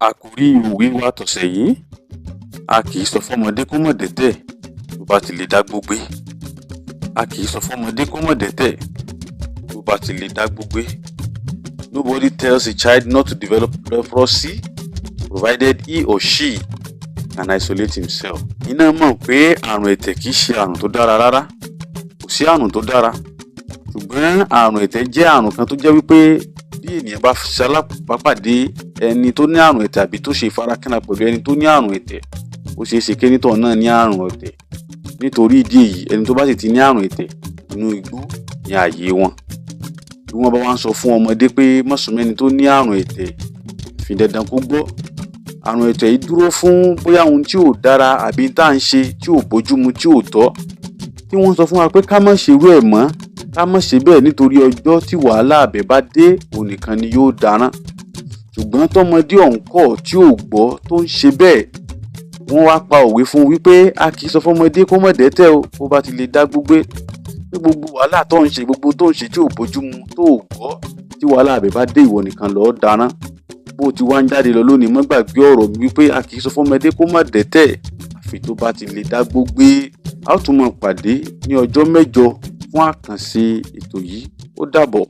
Àkòrí òwe wa tọ̀sẹ̀ yìí: a kì í sọ fọ́mọdé kó má dẹ́tẹ̀ tó bá ti lè dágbó gbé. A kì í sọ fọ́mọdé kó má dẹ́tẹ̀ tó bá ti lè dágbó gbé. Nobody tells a child not to develop leprosy, provided he or she can isolate himself. Iná mọ̀ pé àrùn ẹ̀tẹ̀ kì í ṣe àrùn tó dára rárá. Kò sí àrùn tó dára, ṣùgbọ́n àrùn ẹ̀tẹ̀ jẹ́ àrùn kan tó jẹ́ wípé bí ènìyàn bá ṣalábàápàdé ẹni tó ní àrùn ẹ̀tẹ̀ àbí tó ṣe ìfarakínra pẹ̀lú ẹni tó ní àrùn ẹ̀tẹ̀, ó ṣeé ṣe kénítọ̀hún náà ní àrùn ẹ̀tẹ̀. Nítorí ìdí èyí, ẹni tó bá sì ti ní àrùn ẹ̀tẹ̀, inú igbó ní ààyè wọn. Bí wọ́n bá wá ń sọ fún ọmọdé pé má súnmọ́ ẹni tó ní àrùn ẹ̀tẹ̀, fi dandan kó gbọ́. Àrùn ẹ̀tẹ̀ yìí dúró fún bóyá ohun tí ò dára àbí tá à ń ṣe tí ò bójúmu, tí ò tọ́, tí wọ́n sọ fún wa pé ká má ṣerú ẹ̀ mọ́, ká má ṣe bẹ́ẹ̀, nítorí ọjọ́ tí wàhálà àbẹ̀ bá dé, òun nìkan ni yóò darán. Ṣùgbọ́n tọmọdé ọ̀hún kọ̀ tí ò gbọ́, tó ń ṣe bẹ́ẹ̀, wọ́n wá pa òwe fún un wípé a kì í sọ fọmọdé kó má dẹ́tẹ̀ o, bó bá ti lè dá gbógbé, pé gbogbo wàhálà tó ń ṣe, gbogbo tó ń ṣe tí ò bójúmu, tó ò gbọ́, tí wàhálà àbẹ̀ bá dé, ìwọ nìkan lọ́ọ́ darán. Bó ti wá ń jáde lọ lónìí, má gbàgbé ọ̀rọ̀ mi wípé a kì í sọ fọmọdé kó má dẹ́tẹ̀ àfi tó bá ti lè dá gbógbé. A ó tún máa pàdé ní ọjọ́ 8 fún àkànṣe ètò yìí. Ó dàbọ̀.